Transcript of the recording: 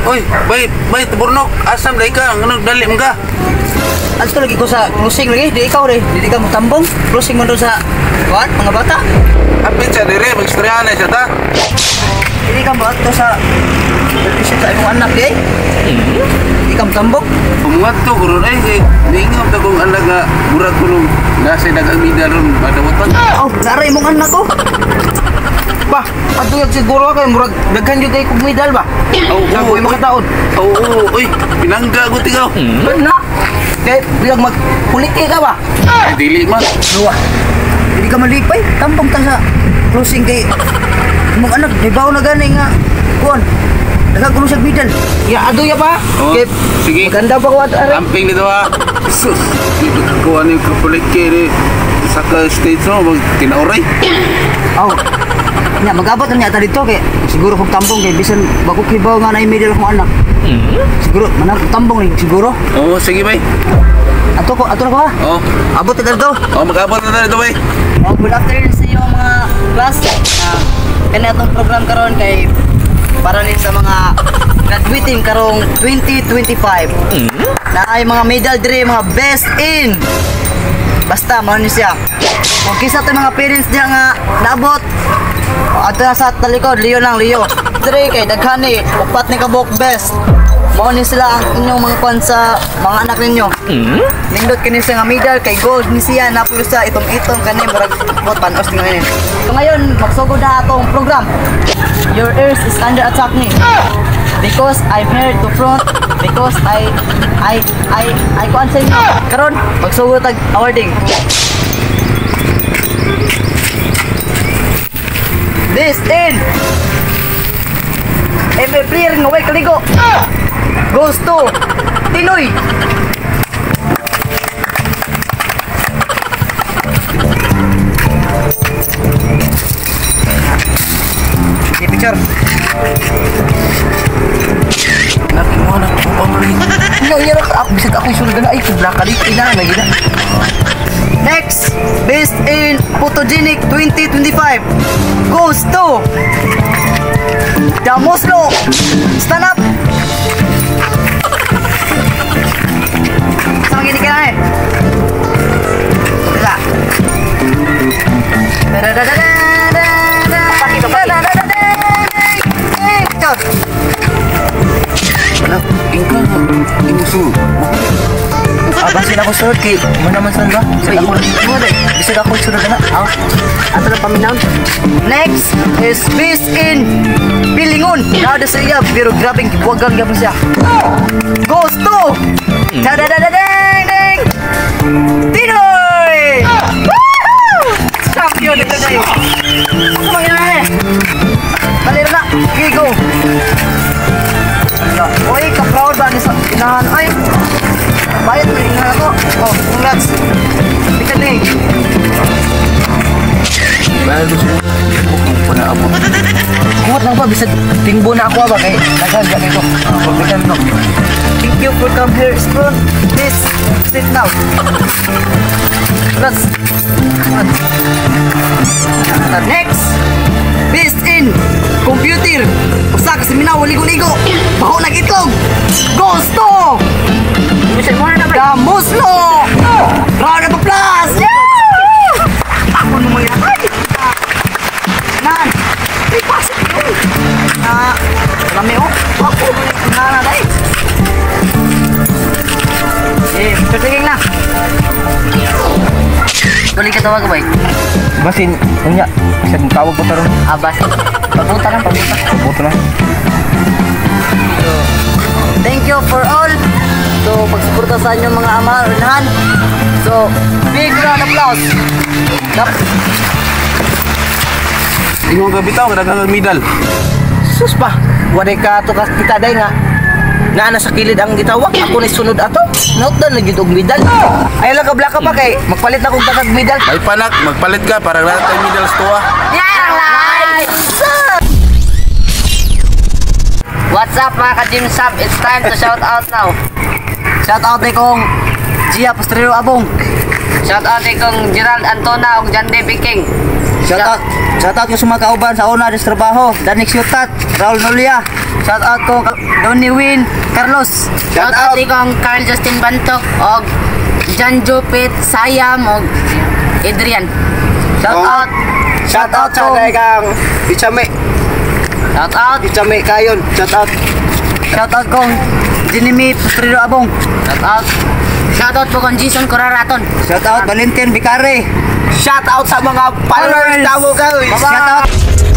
Oy, bay, bay, Tuburnok, asam dai ka, nganong dali mo ka? Adto lagi ko sa closing lagi, di ikaw re, di ka mo tambong. Closing man doon sa kuan, mga bata. Apit siya dire, magstoryahan na siya ta. Dili ka mo adto sa graduation sa imong anak di. Di ka mo tambong. Umungat to, kuron ay, kay niingaw ta kong anak nga, murag ko nung nasa dagang mida ron, madamutan. Oh, sara imong anak ko. Ba, adto siguro kay murag daghan gyud kay kog medal ba. Oo, Sa oo, mga kataon. Oo, oy, pinangga ko tigaw. Na. Kay bilang magpuliti ka ba? Ay, dili man. Luwa. Dili ka malipay, tambong ta sa closing kay imong anak, di ba na gani nga kuan. Daghang kuno siya medal. Ya aduya pa. Oo, Kay sige. maganda pa ko ato are. Amping nito ha. Sus, dito ko ano yung kapulike ni sa ka stage no, mag tinauray. Oh. Nya magabot na niya ta dito kay siguro kog tambong kay bisan bago kibaw nga na medal akong anak. Siguro manang tambong ni siguro. Oo, sige bay. Ato ko, ato na ko ha. Oo, Abot ta dito. oh, mag-abot na tayo dito bay. Oh, good afternoon sa inyo mga class. Kani atong program karon kay para ni sa mga graduating karong 2025. Na ay mga medal diri, mga best in. Basta mao ni siya. Kung kisa to mga parents diha nga naabot, ato na sa talikod, Leo lang, Leo. Diri kay daghan ni, upat ni kabok best. Mao ni sila ang inyong mga kwan sa mga anak ninyo. Nindot kini siya nga medal kay gold ni siya napulo sa itom-itom kani murag bot panos tingnan ni. So ngayon magsugod na atong program. Your ears is under attack ni. Because I'm here to front because I kuan sa inyo. Karon magsugod tag awarding. This in ML player nga way kaligo goes to Tinoy. Sige, picture. Nakimuha na ko pa rin. Nya unya ra ka bisag ako sulod na ay kubla ka dito ina na gina. Next, best in photogenic 2025 goes to Damoslo. Stand up. Sa mga ka na eh. Wala. Picture. Anak, ingka nga, imusul. Basin ako sulod kay mo naman san ba? Bisag ako. Bisag ako sulod na. Oh, ato na paminaw. Next is best in Pilingon. Nada sa iya pero grabeng gibuwagan gyapon siya. Goes to Tadadadadeng deng Tinoy! Woohoo! Champion ito na yun. Ano mga yan eh? Balira na. Okay, go. Uy, ka-proud ba ni sa inahan? Ay, bayad mo inahan ako. Oh, congrats. Bikan eh. Bago siya, panaabot. Kuwat lang ba bisag tingbo na ako ba kay daghan ga nito. Pagbikan no. Thank you for come here, Spoon. Please sit now. Congrats. Congrats. Next, best in computer. Usa ka seminaw, ligo-ligo. Baho nag itlog. Goes to Damuslo. Round of applause. Yeah! Ako mo yan. Ay! Nan. Ay, pasok yun. Na, lami oh. Ako na na dai. Eh, picture na. Tuloy ka tawag ba? Basin unya bisag tawag ko taron. Abas. Papunta lang, papunta. Papunta lang. So, thank you for all. So, pagsuporta sa inyong mga ama, unahan. So, big round of applause. Dap. Ingon ka bitaw, kadaghang ang medal. Sus pa, waday ka to ka kita day nga. Naa na sa kilid ang gitawag, ako ni sunod ato. Note down na gyud og medal. Ay lang ka blaka pa kay magpalit na kog dagag medal. May panak, magpalit ka para wala tayong medal sa tuwa. What's up mga ka-Gym Sub? It's time to shout out now. Shout out ni kong Gia Postrero Abong. Shout out ni kong Gerald Antona ug John David King. Shout out. Shout out ko sa mga kauban sa una sa trabaho. Danik Siutat, Raul Nolia. Shout out ko Donny Win Carlos. Shout Shout out out. ikong Carl Justin Bantok og John Jupit Sayam og Adrian. Shout out. Shout out sa kang Ichame. Shout out. Ichame kayon. Shout out. Shout out kong Jinimi Pustrido Abong. Shout out. Shout out po kong Jason Coraraton. Shout out Valentin Bicare. Shout out sa mga followers Followers. namo guys. Shout out.